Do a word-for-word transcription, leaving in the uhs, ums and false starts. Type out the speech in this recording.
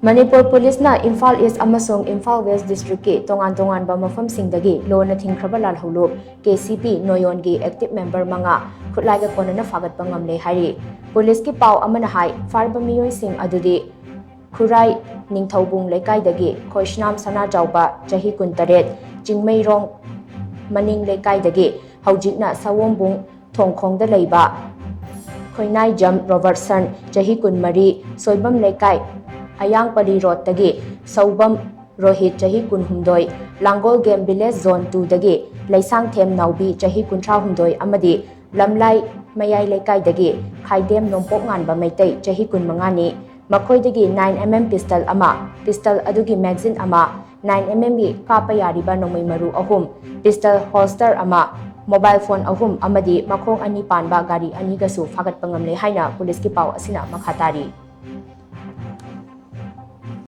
ꯃꯅꯤꯄꯨꯔ ꯄꯨꯂꯤꯁꯅ ꯏꯝꯐꯥꯜ ꯏꯁ ꯑꯃꯁꯨꯡ ꯏꯝꯐꯥꯜ ꯋꯦꯁ ꯗꯤꯁꯇ꯭ꯔꯤꯛꯀꯤ ꯇꯣꯉꯥꯟ ꯇꯣꯉꯥꯟꯕ ꯃꯐꯝꯁꯤꯡꯗꯒꯤ ꯂꯣꯟꯅ ꯊꯤꯡꯈ꯭ꯔꯕ ꯂꯥꯜꯍꯧꯂꯨꯞ ꯀꯦ ꯁꯤ ꯄꯤ ꯅꯣꯌꯣꯟꯒꯤ ꯑꯦꯛꯇꯤꯚ ꯃꯦꯝꯕꯔ ꯃꯉꯥ ꯈꯨꯠꯂꯥꯏꯒ ꯀꯣꯟꯅꯅ ꯐꯥꯒꯠꯄ ꯉꯝꯂꯦ ꯍꯥꯏꯔꯤ꯫ ꯄꯨꯂꯤꯁꯀꯤ ꯄꯥꯎ ꯑꯃꯅ ꯍꯥꯏ, ꯐꯥꯔꯕ ꯃꯤꯑꯣꯏꯁꯤꯡ ꯑꯗꯨꯗꯤ ꯈꯨꯔꯥꯏ ꯅꯤꯡꯊꯧꯕꯨꯡ ꯂꯩꯀꯥꯏꯗꯒꯤ ꯈꯣꯏꯁꯅꯥꯝ ꯁꯅꯥꯖꯥꯎꯕ, ꯆꯍꯤ ꯀꯨꯟꯇꯔꯦꯠ, ꯆꯤꯡꯃꯩꯔꯣꯡ ꯃꯅꯤꯡ ꯂꯩꯀꯥꯏꯗꯒꯤ, ꯍꯧꯖꯤꯛꯅ ꯁꯑꯣꯝꯕꯨꯡ ꯊꯣꯡꯈꯣꯡꯗ ꯂꯩꯕ ꯈꯣꯏꯅꯥꯏꯖꯝ ꯔꯣꯕꯔꯠꯁꯟ, ꯆꯍꯤ ꯀꯨꯟꯃꯔꯤ, ꯁꯣꯏꯕꯝ ꯂꯩꯀꯥꯏ, ꯑꯌꯥꯡꯄꯂꯤ ꯔꯣꯗꯇꯒꯤ ꯁꯧꯕꯝ ꯔꯣꯍꯤꯠ, ꯆꯍꯤ ꯀꯨꯟꯍꯨꯝꯗꯣꯏ, ꯂꯥꯡꯒꯣꯜ ꯒꯦꯝ ꯚꯤꯂꯦꯖ ꯖꯣꯟ ꯇꯨꯗꯒꯤ ꯂꯩꯁꯥꯡꯊꯦꯝ ꯅꯥꯎꯕꯤ, ꯆꯍꯤ ꯀꯨꯟꯊ꯭ꯔꯥꯍꯨꯝꯗꯣꯏ ꯑꯃꯗꯤ ꯂꯝꯂꯥꯏ ꯃꯌꯥꯏ ꯂꯩꯀꯥꯏꯗꯒꯤ ꯈꯥꯏꯗꯦꯝ ꯅꯣꯡꯄꯣꯛ ꯉꯥꯟꯕ ꯃꯩꯇꯩ, ꯆꯍꯤ ꯀꯨꯟꯃꯉꯥꯅꯤ꯫ ꯃꯈꯣꯏꯗꯒꯤ nine M M pistol ꯑꯃ, pistol ꯑꯗꯨꯒꯤ magazine ꯑꯃ, nine M M ꯒꯤ ꯀꯥꯞꯄ ꯌꯥꯔꯤꯕ ꯅꯣꯡꯃꯩ ꯃꯔꯨ ꯑꯍꯨꯝ, pistol holster ꯑꯃ, mobile phone ꯑꯍꯨꯝ ꯑꯃꯗꯤ ꯃꯈꯣꯡ ꯑꯅꯤ ꯄꯥꯟꯕ ꯒꯥꯔꯤ ꯑꯅꯤꯒꯁꯨ ꯐꯥꯒꯠꯄ ꯉꯝꯂꯦ ꯍꯥꯏꯅ ꯄꯨꯂꯤꯁꯀꯤ ꯄꯥꯎ ꯑꯁꯤꯅ ꯃꯈꯥ ꯇꯥꯔꯤ꯫